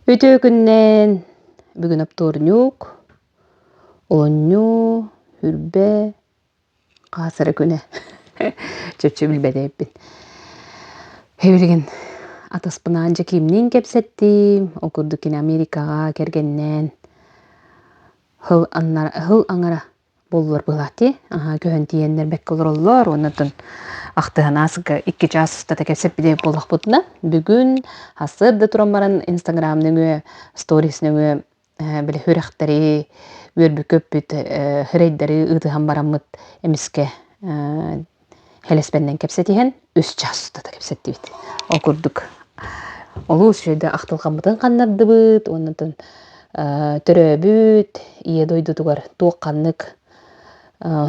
Үтүө күннээн! Бүгүн оптуорунньук, олунньу, үрбэ, хаас эрэ күнэ. Чөпчө билбэт эбиппин. Билигин атаспынаан Дьэкиимниин кэпсэттим. Ол курдук кини Америкаҕа кэргэнинээн сыл аҥара буоллулар быһыылаах дии. Аһаа көһөн тиийэннэр бэккэ олороллор уонна оттон ахтыһан ааска 2 чаас устата кэпсэппит буоллахпытына, бүгүн сарсыарда туран баран Инстаграм нөҥүө, сторис нөҥүө били сүрэхтэри, үөрбүт-көппүт сирэйдэри ыытыһан бараммыт эмискэ Хэлэспэннэн кэпсэтиһэн 3 чаас устата кэпсэттибит. Ол курдук олус үчүгэйдик ахтылҕаммытын ханнардыбыт уонна төрөөбүт ийэ дойдутугар туох ханнык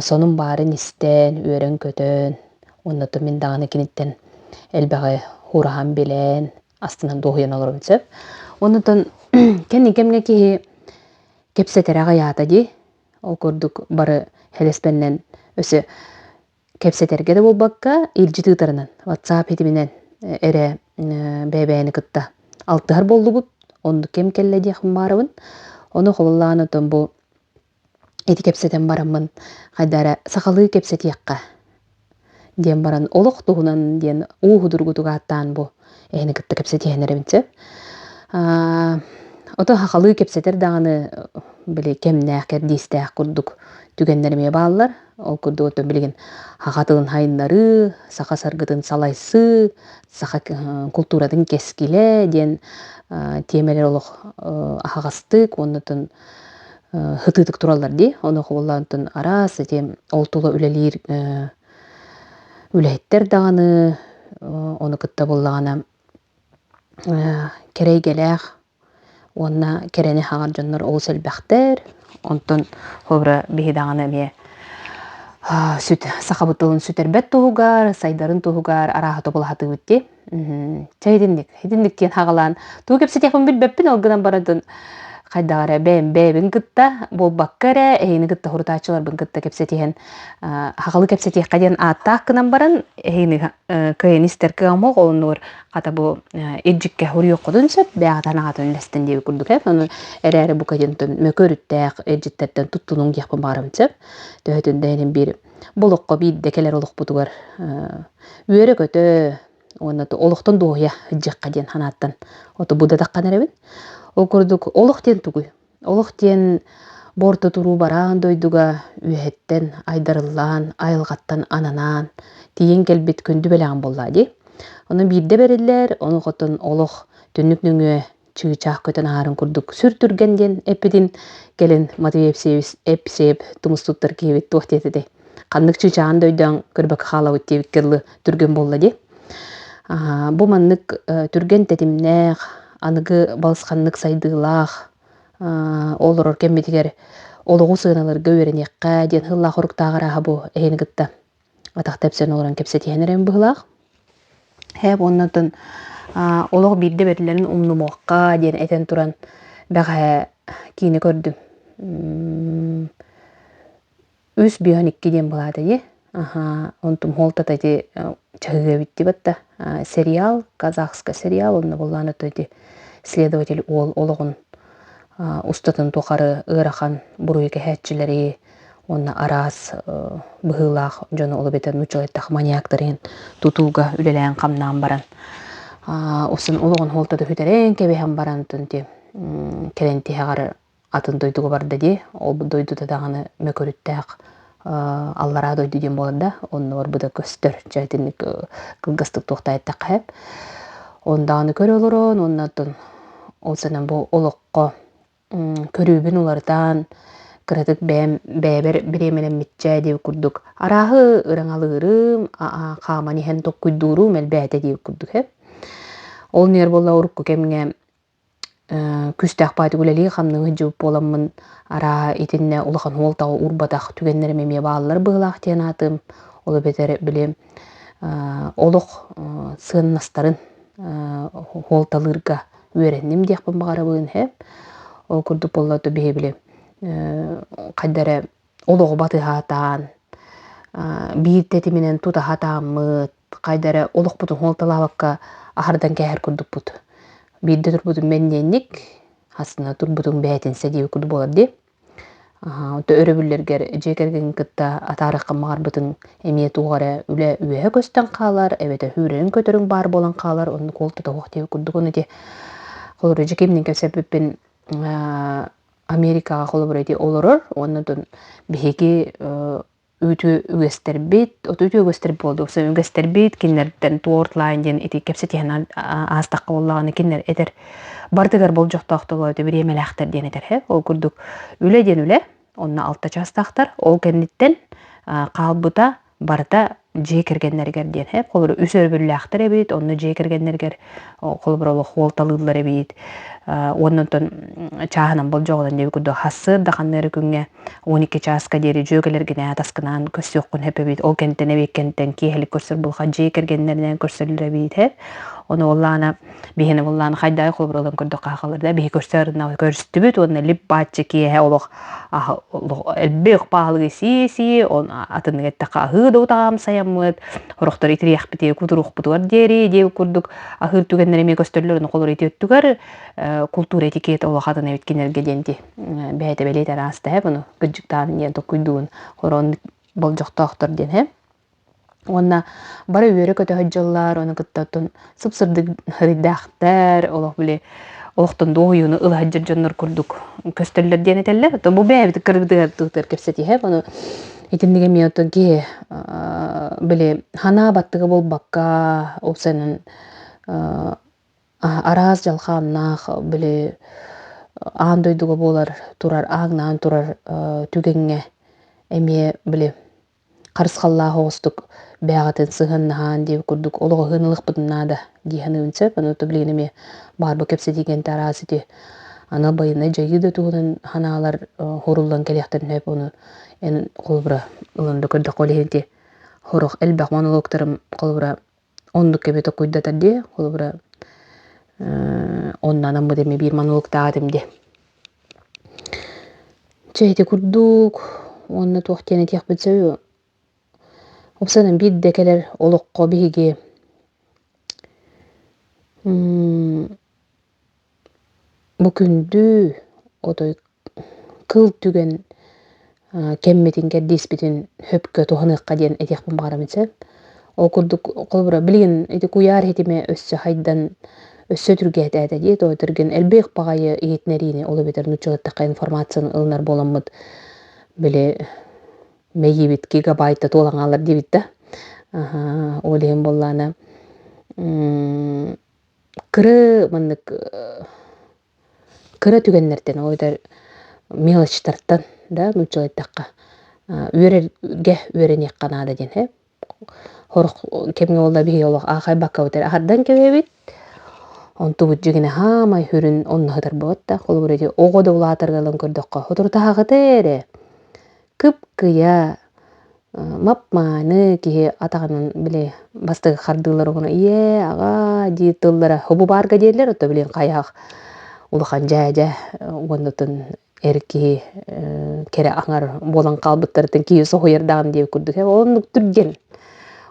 сонун баарын истэн, үөрэн-көтөн уонна мин даҕаны киниттэн элбэҕи уураһан билэн, астынан дуоһуйан олоробун сөп. Оннуттан кэнники кэмҥэ киһи кэпсэтэрэ аҕыйаата дии. Ол курдук бары хэлэспэннэн өссө кэпсэтэргэ да буолбакка, илдьит ыытарынан, WhatsApp ситиминэн эрэ бэйэ-бэйэни кытта алтыһар буоллубут. Оннук кэм кэллэ диэхпин баарабын. Ону холулаан отон бу ити кэпсэтэн бараммын хайда эрэ сахалыы кэпсэтиэххэ диэн баран олох туһунан диэн уу судургутук ааттаан бу эһини кытта кэпсэтиһэн эрэбин сөп. Ото сахалыы кэпсэтэр даҕаны били кэмнээх кэрдиистээх курдук түгэннэр эмиэ бааллар. Ол курдук оттон билигин саха тылын сайыннарыы, саха саргытын салайсыы, саха култууратын кэскилэ диэн тиэмэлэр олох аһаҕастык уонна сытыытык тураллар дии. Ону холлоонтон араас ити ол тула үлэлиир үлэһиттэр даҕаны ону кытта буоллаҕына кэрэ эйгэлээх уонна кэрэни хаҕар дьоннор олус элбэхтэр. Онтон холобура биһи даҕаны эмиэ сүт сахабыт тылын сүтэрбэт туһугар, сайдарын туһугар арааһы тобулаһатыыбыт дии. Чэ итинник, итинник диэн хаҕалаан тугу кэпсэтиэхпин билбэппин, ол гынан баран хайдах эрэ бэйэм бэйэбин кытта буолбакка эрэ эһигини кытта сурутааччыларбын кытта кэпсэтиһэн хахалы кэпсэтиэххэ диэн ааттаах гынан баран эһигини кыайан истэр кыаммах олуннугар хата бу илдьиккэ суруйуоххутун сөп бэйэҕитин аҕатын үллэстэн диэбит курдук ээ ону эрээри бу кэтинтэн мөкү өрүттээх илдьиттэртэн туттунуҥ диэхпин баҕарабын сөп төһөтүн да иһин биир бу олоххо биирдэ кэлэр олохпутугар үөрэ-көтө уонна олохтон дуоһуйа сылдьыахха диэн санааттан оту бу да таххан эрэбин. Ол курдук олох диэн тугуй? Олох диэн бу орто туруу бараан дойдуга үөһэттэн айдарыллаан, айылҕаттан ананаан тиийэн кэлбит күндү бэлэҕин буоллаа дии. Ону биирдэ бэриллэр, ону хотон олох түннүк нөҥүө чыычаах көтөн ааһарын курдук сүр түргэн диэн эппитин кэлин Матвей Епсеевич Эпсиэп тумус туттар киһибит туох диэт этэй? Ханнык чыычааҕын да өйдөөн көрбөккө хаалабыт диэбиккэ дылы түргэн буолла дии. Бу маннык түргэн тэтимнээх, аныгы балысханнык сайдыылаах олорор кэммитигэр олоҕу сыаналарга үөрэниэххэ диэн сыллаах уруктаах арааһа бу эһини кытта атах тэпсэн олорон кэпсэтиһэн эрэм быһыылаах. Һээп уонна оттон олох биирдэ бэриллэрин умнумуохха диэн этэн туран бэҕэһээ киинэ көрдүм. 3 5 2 диэн былаата дии. Аһаа, онтум хуолтата ити чаһыыга эбит дии батта. Сериал, казахскай сериал, онно буоллаан ото ити следователь уол олоҕун устатын тухары ыарахан буруйу кэһээччилэри уонна араас быһыылаах дьону ол эбэтэр нууччалыйтах маньяктарын тутууга үлэлээн-хамнаан баран усын олоҕун хуолтата сүтэрэн кэбиһэн баран ти кэлэн тиһэҕэр атын дойдуга барда дии. Ол дойдута даҕаны мөкөрүттээх аллараа дойду диэн буолар да, онно барбыта көстөр. Дьэ итинник кылгастык туохтаа эттэххэ. Он даҕаны көрө олорон, уонна оттон ол сэнэн бу олоххо көрүүбүн уларытан, кыратык бэйэм бэйэбэр бириэмэлэммиччэ диэбит курдук арааһы ыраҥалыырым, хааман иһэн толкуйдуурум элбээтэ диэбит курдук ээ. Ол ньэр буолла урукку кэмҥэ күүстээх баайдык үлэлии-хамныы сылдьыбыт буоламмын, арааһа итиннэ улахан уолтаҕа уурбатах түгэннэрим эмиэ бааллар быһыылаах диэн аатым. Ол эбэтэр били олох сыаннастарын уолталыырга үөрэнним диэхпин баҕарабын иһэ. Ол курдук буолла биһи били хайда эрэ олоҕу батыһаатаан, биир тэтиминэн тутаһатааммыт, хайда эрэ олохпутун суолталаабакка аһардан кээһэр курдукпут. Биирдэ турбутум бэнидиэнньик, хасына турбутум бээтинсэ диэбит курдук буолар дии. Онто өрөбүллэргэр дьиэ кэргэҥҥин кытта атаарыаххын баҕарбытыҥ эмиэ туох эрэ үлэ үөһэ көстөн хаалар, эбэтэр сүүрэрин-көтөрүҥ баар буолан хаалар, оннук уол тутуһуох диэбит курдук. Ону ити холобура дьэ кимниин кэпсэппиппин Америкаҕа холобура ити олорор уонна оттон биһиги үтүө үгэстэрбит, от үтүө үгэстэр буолду, үгэстэрбит кинилэртэн туортлаан диэн ити кэпсэтиһэн аастахха буоллаҕына кинилэр этэр барытыгар болдьохтоохтолоо этэ бириэмэлээхтэр диэн этэр һэ. Ол курдук үлэ диэн үлэ, онно алта чаастаахтар, ол кэнниттэн хаалбыта барыта дьиэ кэргэннэригэр диэн һэ. Холобура үс өрөбүллээхтэр эбит, онно дьиэ кэргэннэригэр холобура олох уолталыыллар эбит. Уонна онтон чааһынан болдьоҕунан диэбит курдук хассыар да ханна эрэ күҥҥэ 12 чааска диэри дьүөгэлэргинээн атаскынаан көрсүөххүн сөп эбит. Ол кэнтэн эбиэккэнтэн киэһэлик көрсөр булха дьиэ кэргэннэринээн көрсөллөр эбит һэ. Ону буоллаана биһини буоллаана хайдаай холобур ылан көрдөххө хаалар да биһи көрсө көрүстүбүт уонна лип бааччы киэһэ олох элбэх паалыгы сии-сии он атыннык эттэххэ аһыы да утаҕам сайаммыт сорохтор итириэхпитигэр кутуруохпутугар диэри диэбит курдук аһыыр түгэннэр эмиэ көстөллөр ону холобур ити өттүгэр култуура этикета улахан эбит кинилэргэ диэн ити бэйэтэ бэлиэтэ араастаһа буну кырдьыктаан диэн толкуйдуун хорон болдьохтоохтор диэн һэ уонна бары үөрэ-көтө сылдьаллар ону кытта оттон сып-сырдык һырыйдаахтар олох били олохтон дуоһуйууну ыла сылдьар дьоннор курдук көстөллөр диэн этэллэр оттон бу бэйэбит кыргытыгар тыытыгар кэпсэтиһэ ону итинник эмиэ оттон киһи били санаа баттыга буолбакка уопсайынан араас дьалхааннаах били аан дойдуга буолар турар ааҥнаан турар түгэҥҥэ эмиэ били харысхаллаах оҕустук бэйэҕитин сыһыаннаһаан диэбит курдук олоҕу ылыахпытын наада дии саныыбын сөп. Ону билигин эмиэ баар бу кэпсэтиигэн араас ити анал байыаннай дьайыы да туһунан санаалар хоруллан кэлиэхтэрин сөп. Ону эн холобура ылан да көрдөххө ол иһин ити сорох элбэх монологтарым холобура оннук эбит окуйдатар дии холобура онно анаммыт эми биир монологтаах этим дии. Чэ ити курдук уонна туох диэн этиэхпит сөбүй уопсайынан биирдэ кэлэр олоххо биһиги Бу күндү отой кыл түгэн кэммитин кэрдииспитин сөпкө туһаныахха диэн этиэхпин баҕарабын сөп. Ол курдук холобура билигин ити куйаар ситимэ өссө хайдан өссө түргээтээтэ дии тоҕо түргэн элбэх баҕайы иһитинэриини ол эбэтэр нууччалаттахха информацияны ылынар буоламмыт били мэйиибит гигабайта туолан хаалар диэбит да. Ол иһин буоллаҕына Кыра маннык кыра түгэннэртэн, ол эбэтэр мелочтартан да нууччалыы эттэххэ үөрэргэ үөрэниэххэ наада диэн ээ. Сорох кэмҥэ буолла биһиги олох аахайбаккабыт эрэ аһардан кэбиһэбит. Онтубут дьиҥинэ саамай сүрүн онно сытар буолбат да. Холобура ити оҕо да улаатарга ылан көрдөххө соторутааҕыта эрэ кып-кыйа мап-мааны киһи атаҕынан били бастакы хардыылар уһуна ийээ аҕаа диир тыллара хобу баарга диэллэр оттон билигин хайаах улахан дьээдьэ уоннатын эр киһи кэрэ аҥар буолан хаалбыттарыттан киһи соһуйар даҕаны диэбит курдук оннук түргэн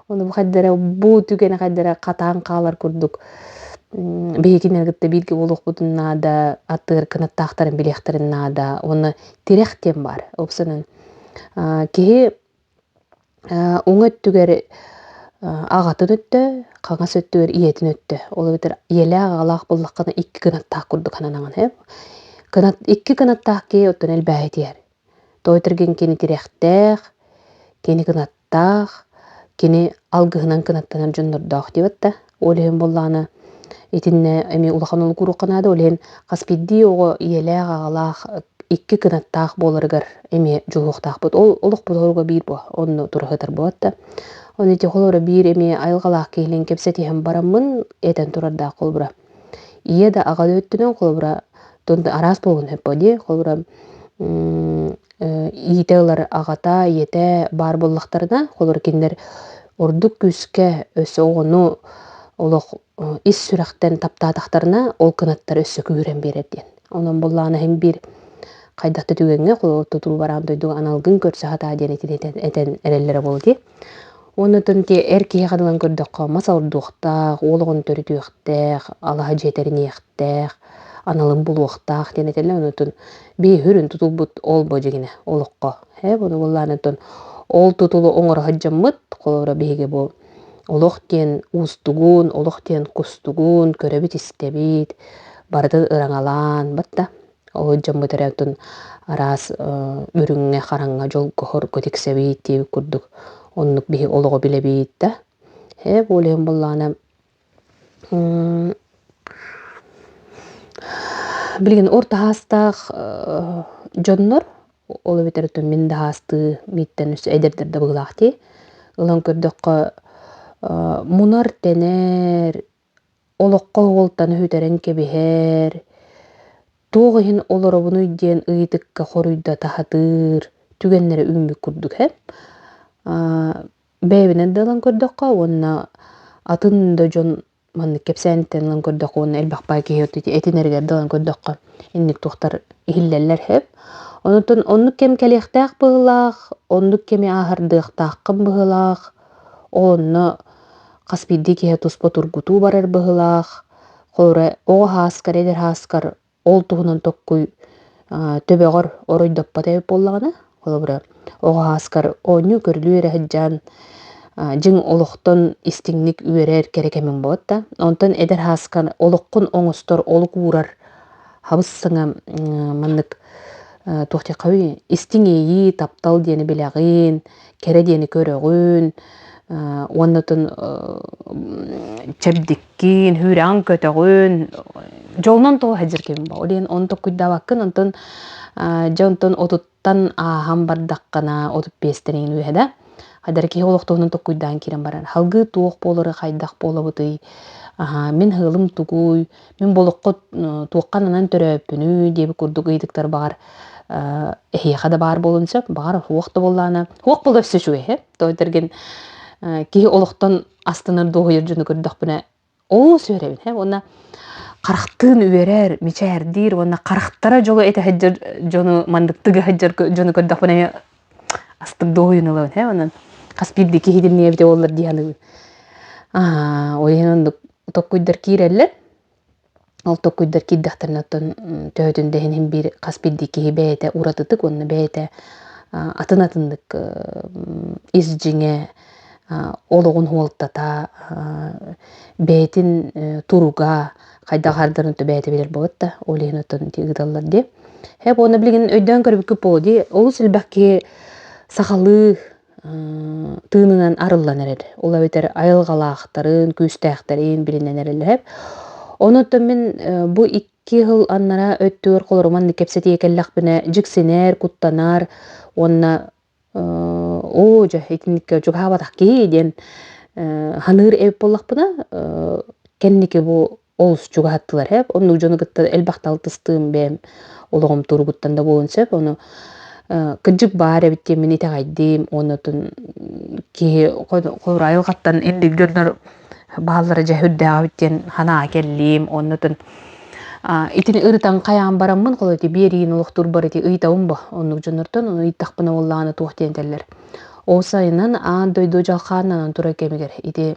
ону бу хайдара бу түгэни хайдара хатаан хаалар курдук биһиги кинилэри кытта бииргэ буолуохпутун наада аттыгар кынаттаахтарын билиэхтэрин наада уонна тирэх диэн баар уопсайынан Киһи уҥа өттүгэр аҕатын өттө, хаҥас өттүгэр ийэтин өттө. Ол эбэтэр ийэлээх аҕалаах буоллаххына икки кынаттаах курдук сананаҕын ээ. Кынат икки кынаттаах киһи оттон элбээһи тиһэр. Тоҕо этэргин кини тирэхтээх, кини кынат таах, кини алгыһынан кынаттанар дьоннордоох диэбэт да. Ол иһин буоллаҕына итиннэ эмиэ улахан олук наада. Ол иһин хас биирдии оҕо ийэлээх, аҕалаах икки кынаттаах буоларыгар эмиэ дьулуһуохтаахпыт. Ол олохпут оруга биир буо, онно тураһытар буолат да. Ону ити холобура биир эмиэ айылҕалаах киһилиин кэпсэтиһэн бараммын этэн турардаах холобура. Ийэ да аҕа да өттүнэн холобура араас буолуон сөп дии. Холобура иитэ ылар аҕата, ийэтэ баар буоллахтарына, холобура кинилэр ордук күүскэ өссө оҕону олох ис сүрэхтэн таптаатахтарына, ол кынаттар өссө күүһүрэн биэрэр диэн. Онон буоллаҕына иһин биир хайдах да түгэҥҥэ холобур тутуу бараан дойдуга аналгын көрсө сатаа диэн этин этэн, этэн эрэллэрэ буолуо дии. Уонна оттон ити эр киһиэхэ ылан көрдөххө, мас олордуохтаах, уол оҕону төрүтүөхтээх, алаһа дьиэ тэриниэхтээх, аналын булуохтаах диэн этэллэр. Онон биһи сүрүн тутулбут ол бу дьиҥинэ олоххо. Ээ буну буоллаан оттон ол тутулу оҥоро сылдьаммыт, холобура биһиги бу олох диэн уустугун, олох диэн кустугун көрөбүт-истэбит, барытын ыраҥалаан батта ол дьоммут эрэ оттон араас үрүҥҥэ, хараҥҥа, дьолго, хорго тиксэбит диэбит курдук оннук биһи олоҕу билэбит да. Ээ бу ол иһин буоллаҕына билигин орто саастаах дьоннор, ол эбэтэр оттон мин да саастыы, мииттэн өссө эдэрдэр да быһыылаах дии, ылан көрдөххө мунар-тэнэр, олоххо уолтаны сүтэрэн кэбиһэр, туох иһин олоробунуй диэн ыйытыкка хоруйдата сатыыр түгэннэрэ үүммүт курдук ээ. Бэйэбинэн да ылан көрдөххө уонна атын да дьон маннык кэпсээниттэн ылан көрдөххө уонна элбэх баай киһи этинэригэр да ылан көрдөххө инник туохтар иһиллэллэр сөп. Онтон оннук кэм кэлиэхтээх быһыылаах, оннук кэми ааһардыахтааххын быһыылаах, ол онно хас биирдии киһи туспа тургутуу барар быһыылаах. Холобура, оҕо сааскар, эдэр сааскар ол туһунан токкуй төбөҕөр оройдоппот эбит буоллаҕына, холобура, оҕо сааскар оонньуу-көрүлүү эрэ сылдьан дьиҥ олохтон истиҥник үөрэр кэрэ кэмиҥ буолбат да. Онтон эдэр сааскар олоххун оҥостор, олук уурар хабыс-саҥа маннык туох диэххэ истиҥ иэйии, таптал диэни билэҕин, кэрэ диэни көрөҕүн уонна оттон чэбдиккин, үүрэҕин көтөҕүн, дьолунан тоҕо сылдьар кэмим баа. Ол иһин ону толкуйдаабаккын, онтон дьэ онтон 30-тан ааһан бардаххына, 35-тэн иҥин үөһэ да, хайдах киһи олохтоһунан толкуйдаан киирэн барар. Салгыы туох буолары, хайдах буолабытый, мин ыалым тугуй, мин бу олоххо туохха ананан төрөөппүнүй диэбит курдук ыйытыктар баҕар эһиэхэ да баар буолуон сөп, баҕар суох да буоллаҕына, суох буола өссө үчүгэй ээ. Тоҕо этэргин киһи олохтон астынар дуоһуйар дьону көрдөхпүнэ олус үөрэбин ээ уонна харахтыын үөрэр, мичээрдиир уонна харахтара дьолу этэ сылдьар дьону маннык тыга сылдьар дьону көрдөхпүнэ эмиэ астык дуоһуйан ылабын ээ онон хас биирдии киһи итиннигэ эбитэ буоллар дии саныыбын. Ол иһин оннук токкуйдар киирэллэр. Ол токкуйдар киирдэхтэринэ оттон төһөтүн да иһин биир хас биирдии киһи бэйэтэ уратытык уонна бэйэтэ атын атыннык ис дьиҥэ олоҕун суолтата бэйэтин туруга хайдах хардарын бэйэтэ билэр буолбат да ол иһин оттон ити ыыталлар дии. Һэп уонна билигин өйдөөн көрбүккүт буолуо дии олус элбэх киһи сахалыы тыынынан арыллан эрэр. Ол эбэтэр айылҕалаахтарын, күүстээхтэрин билинэн эрэллэр. Онон мин бу 2 сыл аннараа өттүгэр холорума маннык кэпсэтиигэ кэллэхпинэ дьиксинэр, куттанар уонна оо дьэ итинниккэ чугаһаабатах киһи диэн саныыр эбит буоллахпына кэнники бу олус чугаһаттылар ээ. Оннук дьону кытта элбэхтэ алтыстыым бэйэм олоҕум туругуттан да буолуон сөп. Ону кырдьык баар эбит диэммин итэҕэйдим. Уонна оттон киһи холобур айылҕаттан инник дьоннор бааллара дьэ сүрдээх эбит диэн санаа кэллим. Уонна оттон итини ырытан хайаан бараммын холобур ити биэриин олохтуурбар ити ыйытабын бо оннук дьоннортон ону ыйыттахпына буоллаҕына туох диэн этэллэр. Ол сайынын аан дойду дьалхааннанан турар кэмигэр ити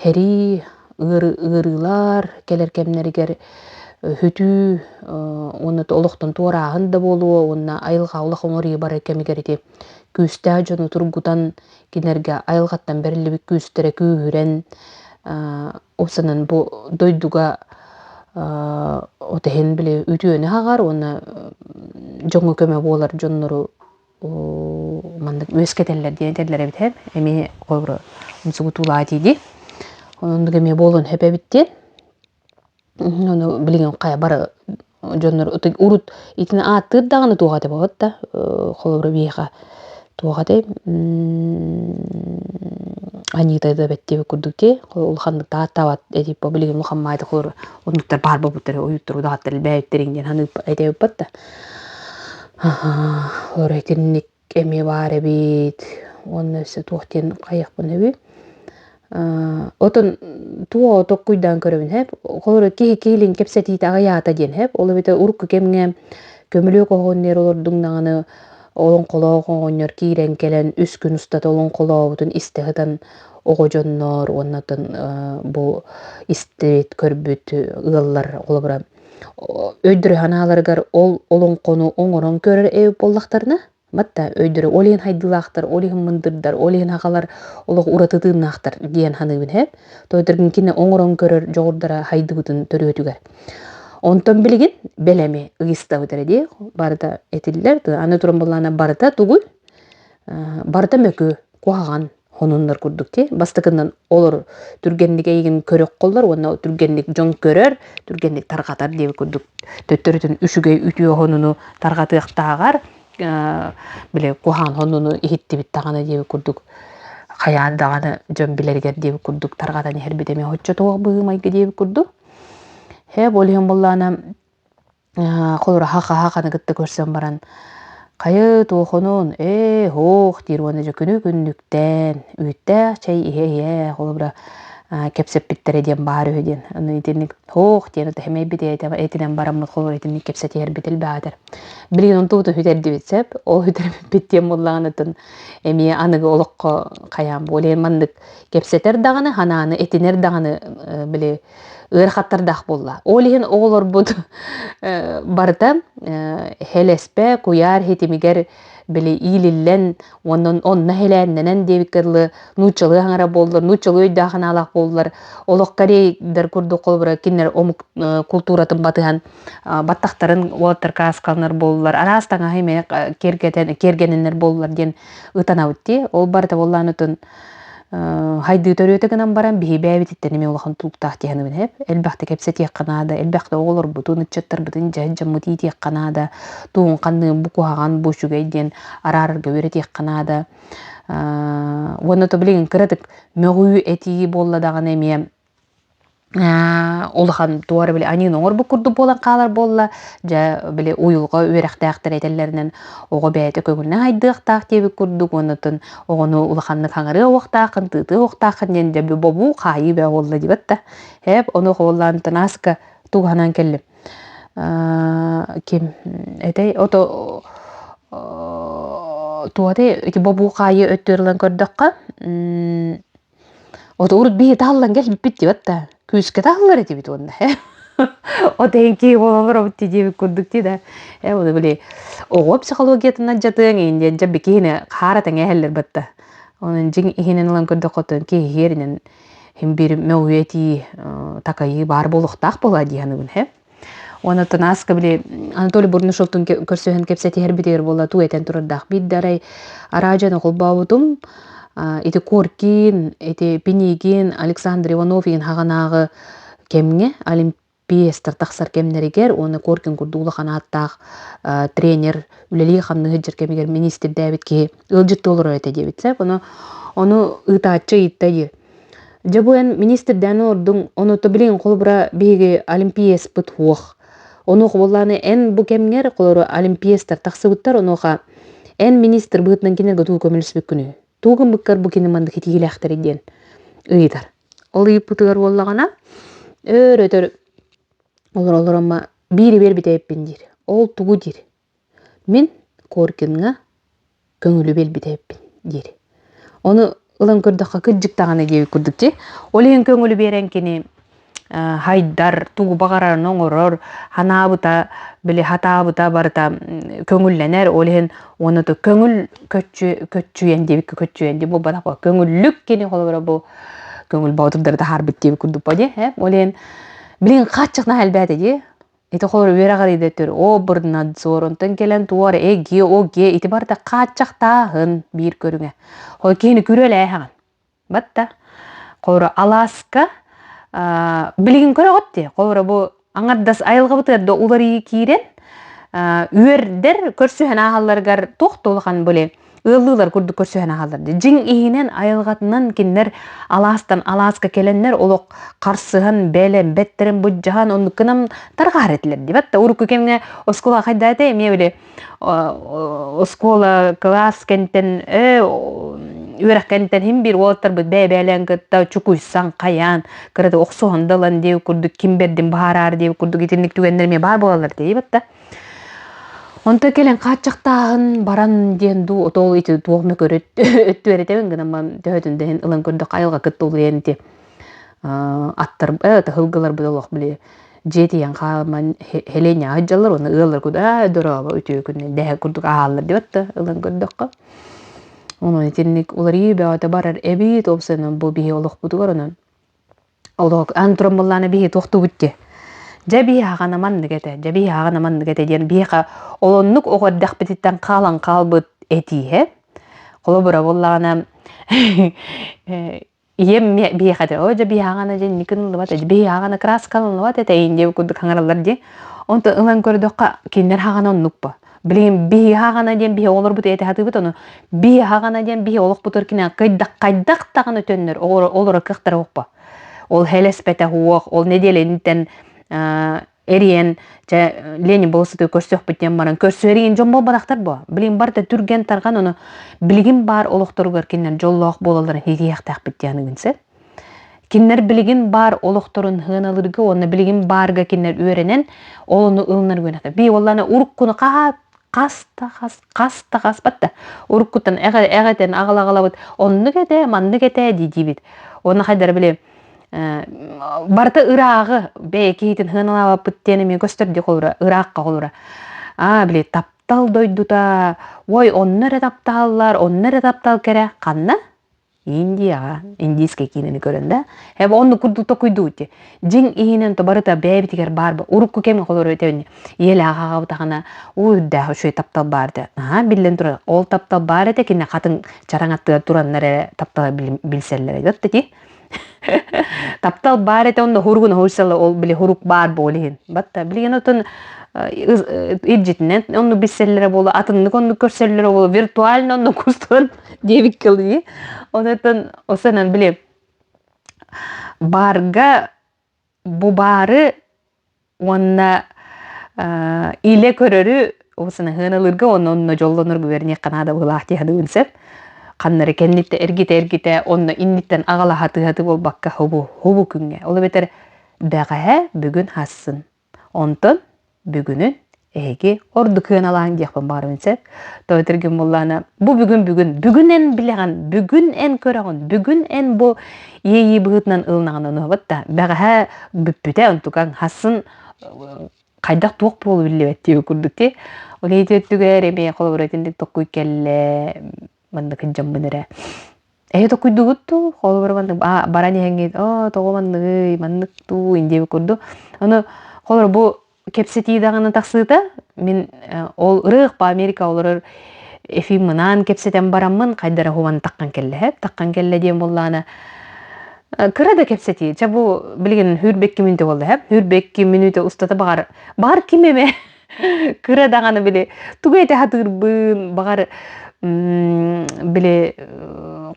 Сэрии, ыарыылар кэлэр кэмнэригэр сүтүү уонна олохтон туорааһын да буолуо уонна айылҕа олох оҥоруу барар кэмигэр ити күүстээх дьону тургутан кинилэргэ айылҕаттан бэриллибит күүстэрэ күүһүрэн уопсанан бу дойдуга от иһин били үтүөнү хаҕар уонна дьоҥҥо көмө буолар дьоннору маннык үөскэтэллэр диэн этэллэр эбит һэп эмиэ холобура умсугутуулаах дии оннук эмиэ буолуон сөп эбит диэн ону билигин хайа бары дьоннор урут итини ааттыыр даҕаны туох этэ буолбат да холобура биһиэхэ туох этэй аньыыта да эбэт диэбит курдук дии улаханнык да ааттаабат этип билигин улахан маайда холобура оннуктар баар буолбуттар ойууттар удаҕаттар элбээбиттерин диэн саныып этэбиппат да Аһаа, итинник эмиэ баар эбит уонна өссө туох диэн хайыахпын эбий отон туох толкуйдаан көрөбүн һэп холобура киһи киһилиин кэпсэтиитэ аҕыйаата диэн һэп ол эбэтэр урукку кэмҥэ көмүлүөк оһоҕун нээр олордуҥ даҕаны Олоҥхолоох оҕонньор киирэн кэлэн үс күн устата олоҥхолообутун истэ сытан оҕо дьонноор уонна оттон бу истибит, көрбүт ыаллар холобура өйдөрө-санааларыгар ол олоҥхону оҥорон көрөр эбит буоллахтарына Батта өйдөрө ол иһин хайдыылаахтар, ол иһин мындырдар, ол иһин аҕалар олох ураты тыыннаахтар диэн саныыбын һэ. Тоойторгун кинэ оҥорон көрөр дьоҕурдара хайдыбытын төрүөтүгэр. Онтон билигин бэлэми ыйыстабыт эрэ дии барыта этиллэр. Аны туран буоллаҕына барыта тугуй? Барыта мөкү, куһаҕан хонуннар курдук дии. Бастакынан олор түргэнник эйигин көрөххоллор уонна түргэнник дьон көрөр, түргэнник тарҕатар диэбит курдук төттөрүтүн үчүгэй үтүө хонуну тарҕатыахтааҕар били куһаҕан хонуну иһиттибит даҕаны диэбит курдук хайаан даҕаны дьон билэригэр диэбит курдук тарҕатан иһэрбит эмиэ оччотуох быһыы-майгы диэбит курдук. Һэ, ол иһин буоллаҕына Холобура хаха-хаханы кытта көрсөн баран хайы туохунун ээ һуох диир уонна дьэ күнү күннүктээн үүттээх чэй иһэ-иһэ холобура кэпсэппиттэрэ диэн баар үһү диэн аны итинник һуох диэн ытыһымайбыт этинэн бараммыт холобура итинник кэпсэтиһэрбит элбээтэр билигин онтубутун сүтэрдибит сөп ол сүтэрбиппит диэн буоллаҕына эмиэ аныгы олоххо хайаан буолуо маннык кэпсэтэр даҕаны ханааны этинэр даҕаны били ыарахаттардаах буолла. Ол иһин оҕолорбут барыта хэлэспэ куйаар хитимигэр били иилиллэн уонна онно хэлээннэнэн диэбиккэ дылы нууччалыы хаҥара буоллар, нууччалыы өйдөөх санаалаах буоллар, олох корейдар курдук холобура кинилэр омук култууратын батыһан баттахтарын уолаттар кааскаланар буоллар, араас таҥаһы эмиэ киэргэтэн киэргэнэннэр буоллар диэн ытанабыт дии. Ол барыта буоллаан хайдыы төрүөтэ гынан баран биһи бэйэбититтэн эмиэ улахан тулуктаах диэхинэбин эп элбэхтэ кэпсэтиэххэ наада элбэхтэ оҕолорбутун ыччаттарбытын дьэ дьоммут иитиэххэ наада тугун ханныын бу куһаҕан бу үчүгэй диэн араарарга үөрэтиэххэ наада уонна то билигин кыратык мөҕүү этии буолла даҕаны эмиэ Улахан туох эрэ били аньыыны оҥорбут курдук буолан хаалар буолла, дьэ били уйулҕа үөрэхтээхтэрэ этэллэринэн оҕо бэйэтэ көҥүлүнэн айдыахтаах диэбит курдук уонна оттон оҕону улаханнык хаҥарыа уохтааххын, тыытыа уохтааххын диэн дьэ бобуу хаайыы бөҕө буолла диэбэт да. Ээп ону холлаан Танаска тугу санаан кэллим. Ким этэй ото туотай ити бобуу хаайыы өттүгэр ылан көрдөххө Ото урут биһи таһыллан кэлбиппит диэбэт да, күүскэ таһыллар этибит уонна От иһин киһи буола олоробут дии диэбит курдук дии да. Э ону били оҕо психологиятынан дьатыаҥ иһин диэн дьэ киһини хаара тэҥэ иһэллэр батта. Онон дьиҥ иһинэн ылан көрдөххө киһи иһиэринэн иһин биир мөҕүө этии такайыы баар буолуохтаах буолаа дии саныыбын һэ. Уонна Тынааска били Анатолий Бурнашовтун көрсүһэн кэпсэтиһэрбитигэр буолла туу этэн турардаах. Биирдэ арай араадьыйаны холбообутум ити Коркин, ити Пинигин, Александр Иванов иһин хаҕанааҕы кэмҥэ Олимпиецтар тахсар кэмнэригэр уонна Коркин курдук улахан ааттаах тренер үлэлии-хамныы сылдьар кэмигэр миниистирдээбит киһи ыалдьыттыы олорор этэ диэбит сөп. Ону ону ыытааччы ыйытта дии. Дьэ бу эн министрдээн олордуҥ, ону то билигин холобура биһиги олимпиецпыт суох. Онуоха буоллаҕына эн бу кэмҥэр холобура олимпиецтар тахсыбыттар, онуоха эн министр быһыытынан кинилэргэ тугу көмөлөспүккүнүй? Тугу гыммыккар бу кини маннык итиилээхтэрий диэн ыйытар. Ол ыйыппытыгар буоллаҕына өөр өтөр олороллор ама биири биэрбитэ эппин диир. Ол тугу диир? Мин Коркиҥҥа көҥүлү биэрбитэ эбиппин диир. Ону ылан көрдөххө кырдьык даҕаны диэбит курдук дии. Ол иһин көҥүлү биэрэн кини хайдар, тугу баҕарарын оҥорор, ханаабыта, били хатаабыта барыта көҥүллэнэр. Ол иһин уонна то көҥүл көччүйэн диэбиккэ көччүйэн дии буолбатах көҥүллүк кини холобура бу көҥүл боотурдары таһаарбыт диэбит курдук бо дии. Ол иһин билигин хааччахна элбээтэ дии. Ити холобур үөрэх арыйда обрнадзор, онтон кэлэн туор эги, оге ити барыта хааччахтааһын биир көрүҥэ. Хой киһини күрүөлээһэҕин. Батта. Холобура алааска билигин көрөҕүт дии. Холобура бу аҥардас айылҕабытыгар да уларыйыы киирэн үөрдэр көрсүһэн ааһалларыгар туох да улахан били ыаллыылар курдук көрсүһэн аһаллар. Дьиҥ иһинэн айылҕатынан кинилэр алаастан алааска кэлэннэр олох харсыһан, бэлэм, бэттэрин буддьаһан оннук гынан тарҕаһар этилэр дибэт да урукку кэмҥэ оскуола хайда этэ эмиэ били оскуола кылаас кэнтэн үөрэх кэнтэн хим биир уолаттарбыт бэйэ-бэйэлээн кытта чукуйсан хайаан кыраты охсуһан да ылан диэбит курдук ким бэрдин баһараары диэбит курдук итинник түгэннэр эмиэ баар буолаллар диэбит да. Онто кэлэн хааччахтааһын баран диэн дуу, отол ити туох эмэ көрө өттүөрэтэбин гынан төһөтүн да иһин ылан көрдөххө айылҕа кытта улуйан ити аттар ыһылгыларбыт олох били дьиэ тиийэн хаалман хэлиэнньэҕэ сылдьаллар уонна ыаллар курдук аа дорообо үтүө күнүнэн дэһэ курдук ааһаллар диэбэт да ылан көрдөххө. Онон итинник уларыйыы бөҕөтө барар эбит уопсайынан бу биһи олохпутугар онон Олох ан туран буоллаҕына биһи туохтуубут дии. Дьэ биһи аҕана маннык этэ, дьэ биһи аҕана маннык этэ диэн биһиэхэ олоннук оҕо эрдэхпититтэн хаалан хаалбыт этииһэ. Холобура буоллаҕына ийэм биһиэхэ этэ, оо дьэ биһи аҕана дьэ инник ылыллыбат этэ, биһи аҕана краскаланыллыбат этэ иин диэбит курдук хаҥараллар дии. Онтон ылан көрдөххө кинилэр аҕана оннук бо. Билигин биһи аҕана диэн биһи оҕолорбут этэ сатыыбыт ону биһи аҕана диэн биһи олохпутугар кинэ хайдах хайдах даҕаны төннөр олоро кыахтара уохпа. Ол хэлэспэтэх уох, ол нэдиэлэниттэн эриэн чэ Ленин болосутуй көрсөхпүт диэн баран көрсүөригин дьон буолбатахтар бо. Билигин барыта түргэн тарҕан ону билигин баар олохторугар кинилэр дьоллоох буолалларын иитиэхтээхпит диэн ыгынсы. Кинилэр билигин баар олохторун сыаналыырга уонна билигин баарга кинилэр үөрэнэн, ол ону ылынар үөрэнэр. Бии уоллаана уруккуну хаһаат хас да хас, хас да хаспат да. Уруккуттан эҕэтэн аҕала-аҕалабыт оннук этэ, маннык этэ дии-диибит. Уонна хайдара били барыта ырааҕы бэйэ киһитин сыаналаабаппыт диэн эмиэ көстөр дии холура, ыраахха холура. Аа, били таптал дойдута, ой, онно эрэ таптаһаллар, онно эрэ таптал кэрэ, ханна? Индияҕа индийскэй киинэни көрөн да эбэ оннук курдук токуйдуу дьиҥ иһинэн то барыта бэйэбитигэр баар урукку кэмҥэ холоро этэбин ийэлээх аҕабытаҕына уу үрдээх үчүгэй таптал баар этэ наһаа биллэн турар ол таптал баар этэ кинини хатыҥ чараҥ аттыгар тураннар эрэ таптала билсэллэр эбит ити Таптал баар этэ онно хуругун хуйсала ол били хурук баар буол иһин. Батта билигин отон илдьитинэн онну билсэллэрэ буолуо атыннык оннук көрсөллөрө буолуо виртуально онну кустуон диэбиккэ дылы онтон осанан били баарга бу баары Уонна илэ көрөрү сынаһыан ылырга уонна онно дьоллонорго үөрэниэххэ наада быһыылаах дии саныыбын сөп. Ханна эрэ кэнниттэн эргитэ-эргитэ онно инниттэн аҕалаһа тыаһаты буолбакка хобу хобу күҥҥэ. Ол эбэтэр бэҕэһээ бүгүн хассын. Онтон бүгүнүн эһиги ордук ыаналааҥ диэхпин баҕарабын сөп. Тоҕо этэргин буоллаҕына бу бүгүн бүгүн бүгүн эн билэҕин, бүгүн эн көрөҕүн, бүгүн эн бу иэйии быһыытынан ылынаҕын онуһабыт да бэҕэһээ бүппүтэ онтукаҥ хассын хайдах туох буолу биллибэт диэбит курдук ти ол иһити өттүгэр эмиэ холобура итинник токкуй кэллэ маннык дьоммун эрэ эһи токуйдугут дуу холобура маннык баран иһэҥҥит оо тоҕо манныгый маннык дуу диэбит курдук ону холобура бу кэпсэтии даҕаны тахсыыта мин ол ырыах по Америка олорор Ефиммынаан кэпсэтэн бараммын хайдара хуан таххан кэллэ таххан кэллэ диэн буоллаана кыра да кэпсэтии чэ бу билигин 22 мүнүүтэ буолла 22 мүнүүтэ устата баҕар баҕар ким эмэ кыра даҕаны били тугу этэ сатыырбын баҕар били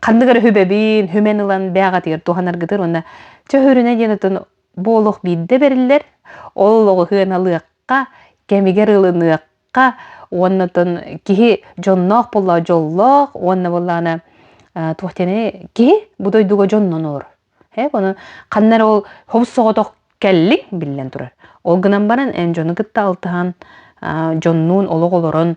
ханнык эрэ хүбэбин хүмэн ылан бээҕэтигэр туһанаргытыр уонна чэ хөрүнэ диэн отон Бу олох биирдэ бэриллэр, ол олоҕу сыаналыахха, кэмигэр ылыныахха уонна оттон киһи дьонноох буоллаҕа дьоллоох уонна буоллаҕына туох диэний киһи бу дойдуга дьоннон олорор. Э ону ханна эрэ ол хобус соҕотох кэллиҥ биллэн турар. Ол гынан баран эн дьону кытта алтыһан, дьоннуун олох олорон,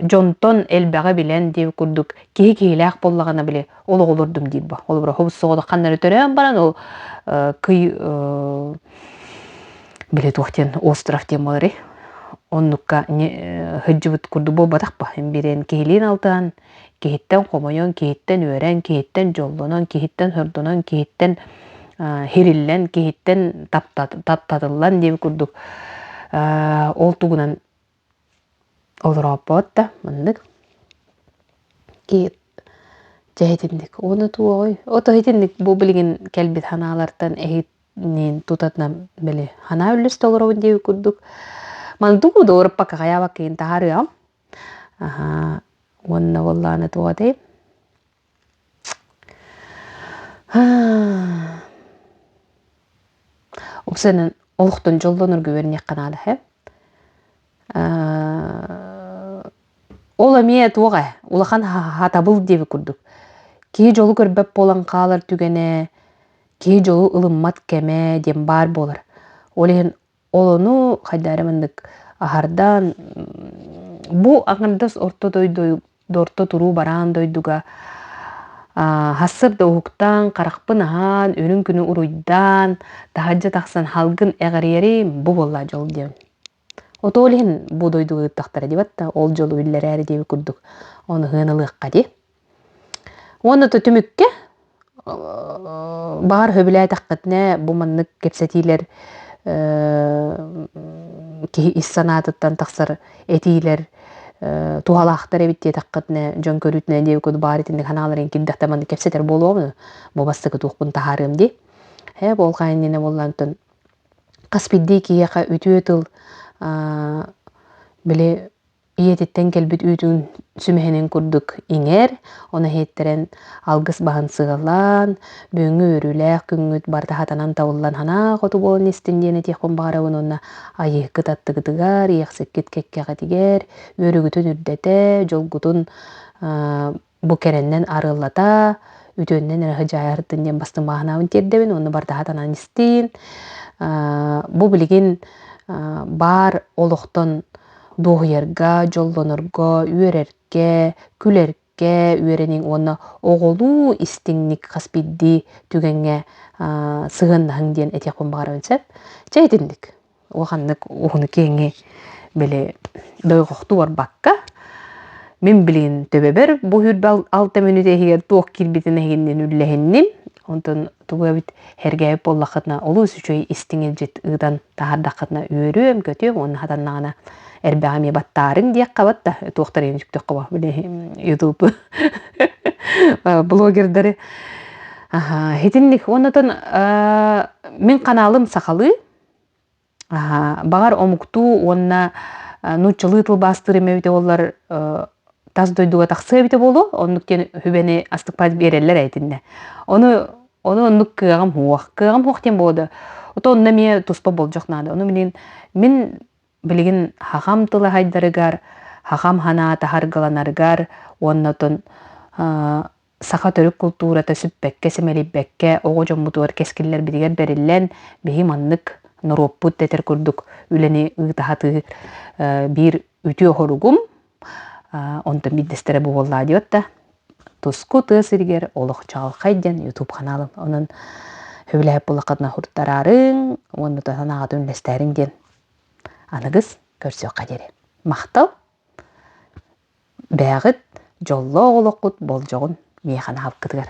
дьонтон элбэҕи билэн диэбит курдук киһи киһилээх буоллаҕына били олох олордум диир бо. Холобура, хобус соҕотох ханна эрэ төрөөн баран ол кый били туох диэн остров диэн буоларый оннукка сылдьыбыт курдук буолбатах ба бириэн киһилиин алтыһан киһиттэн хомойон киһиттэн үөрэн киһиттэн дьоллонон киһиттэн сордонон киһиттэн хириллэн киһиттэн таптатыллан диэбит курдук ол тугунан Олорооппот да маннык ки дьэ итинник уонна туоҕуй ото итинник бу билигин кэлбит санаалартан эһигинниин тутатына били санаа үллэстэ олоробун диэбит курдук маны тугу да уларыппакка хайаабакка таһаарыаҕым аһаа уонна буоллаҕына туох этэй Уксанан олохтон дьоллонорго үөрэниэххэ наада ээ. Ол эмиэ туох ээ, улахан хатабыл диэбит курдук. Киһи дьолу көрбөт буолан хаалар түгэнэ, киһи дьолу ылыммат кэмэ диэн баар буолар. Ол иһин ол ону хайдах эрэ маннык аһардан, Бу аҥардас орто дойду орто туруу бараан дойдуга хассыр да уһуктаан, харахпын аһаан, үрүҥ күнү уруйдаан, таһырдьа тахсан халгын эҕэрийэрим бу буолла дьол диэн. Ото ол иһин бу дойдуга ыыттахтара диэбэт да, ол дьолу биллэрээри диэбит курдук ону ыһыан ылыахха дии. Уонна то түмүккэ баҕар сөбүлээтэххитинэ бу маннык кэпсэтиилэр киһи ис санаатыттан тахсар этиилэр туһалаахтар эбит диэтэххитинэ дьон көрүүтүнэн диэбит баар итинник санааларын кирдэхтэ маннык кэпсэтэр буолуом бу бастакы туохпун таһаарыам дии. Ээ бу ол хаайын иннинэ буоллаантан хас биирдии киһиэхэ үтүө тыл били ийэтиттэн кэлбит үүтүн сүмэһинин курдук иҥэр, ону иһиттэрэн алгыс баһын сыалаан, бүгүҥҥү үөрүүлээх күҥҥүт барыта хатанан табыллан санаа хоту буолан истин диэн этиэхпин баҕарабын уонна айыыһыккыт аттыгытыгар, иэхсиккит кэккэҕитигэр үөрүүгүтүн үрдэтэ, дьолгутун бу кэрэннэн арыаллата, үтүөннэн эрэ сыдьаайарытын диэн бастыҥ бааһынаабын тиэрдэбин уонна бардаһа танан истиин. Бу билигин баар олохтон дуоһуйарга, дьоллонорго, үөрэргэ, күлэргэ үөрэниҥ уонна оҕолуу истиҥник хас биирдии түгэҥҥэ сыһыаннаһыҥ диэн этиэхпин баҕарабын сөп. Чэ итинник. Улаханнык уһуну-киэҥи били дойҕохтуу барбакка, мин билигин төбөбөр бу 26 мүнүүтэ иһигэр туох киирбитин эһигиннин үллэһинним. Онтон тугу эбит сэргээбит буоллаххытына олус үчүгэй истиҥ илдьит ыытан таһаардаххытына үөрүөм, көтүөм уонна хатаннаҕына эрбэҕи эмиэ баттаарыҥ диэххэ батта туохтар иһин сүктөххө бо били ютуб блогердары итинник уонна мин каналым сахалыы. Баҕар омуктуу уонна нууччалыы тылбаастыыр эмэ эбитэ буоллар тас дойдуга тахсыа эбитэ буолуо, оннук диэн сүбэни астыкпат биэрэллэр ээ итиннэ. Ону ону оннук кыаҕым суох. Кыаҕым суох диэн буолуо да, ото онно эмиэ туспа болдьох наада. Ону билигин мин билигин хахам тыла хайдарыгар, хахам санаата харгыланарыгар уонна отон саха төрүт култуурата сүппэккэ, симэлийбэккэ, оҕо дьоммутугар кэскиллэрбитигэр бэриллэн, биһи маннык норуоппут дэтэр курдук үлэни ыыта сатыыр биир үтүө хоругум онтон биирдэстэрэ бу буоллаа диэт да туску тыа сиригэр олох чаҕылхай диэн ютуб ханаалым онон сөбүлэһип буоллаххытына хуруттараарыҥ уонна санааҕытын үллэстээриҥ диэн аныгыс көрсүөххэ диэри махтал Бэйэҕит дьоллоох олоххут болдьоҕун миэхэ анаабыккытыгар.